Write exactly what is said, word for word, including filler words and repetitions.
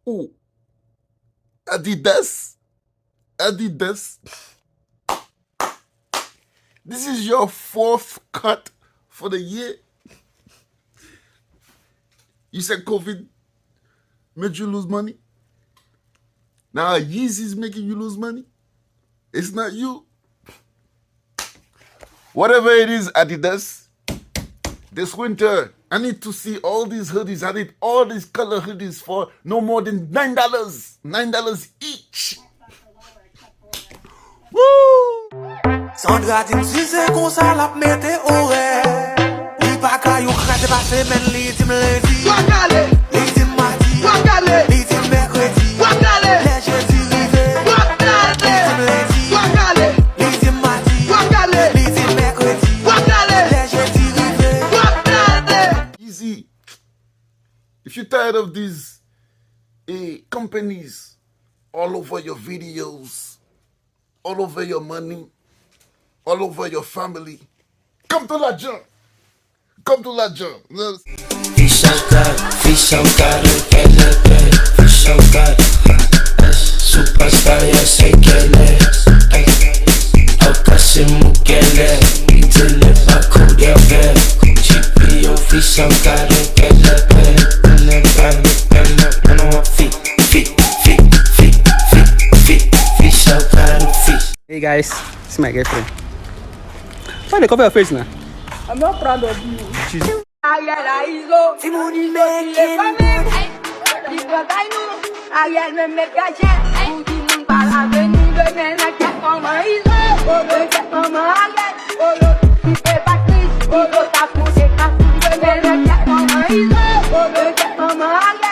Ooh. Adidas. Adidas. This is your fourth cut for the year. You said COVID made you lose money. Now Yeezy is making you lose money. It's not you. Whatever it is, Adidas, this winter, I need to see all these hoodies. I need all these color hoodies for no more than nine dollars. Nine dollars each. Woo! Sandra di m si se konsa l ap mete orè. Li pa ka yon kraze pa semèn, li di m lendi. Li di m madi. Li di m mèkredi. Lè jedi rive. Li di m lendi. Li di m madi. Li di m mèkredi. Lè jedi rive. Yeezy, if you're tired of these eh, companies all over your videos, all over your money, all over your family, come to Lajan. Come to Lajan. Ficha cara, ficha cara, ela é bad, ficha cara. Superstar, eu sei que ela é. Ao cacimo que ela é. E te leva com o G P, eu ficha cara, ela é bad, ela é bad, ela é bad. Hey guys, it's my girlfriend. Why they cover your face now? I'm not proud of you. Ariel a Izo. Ti moun li meke nou. Li pran kay nou. Ariel menm met gadjèt. Pou di moun pa lave nou demen nan kèk manman Izo. Nan kèk manman Ariel. Olo, ki se Patris. Izo ta fou se kafou demen nan kèk manman Izo. Nan kèk manman Ariel.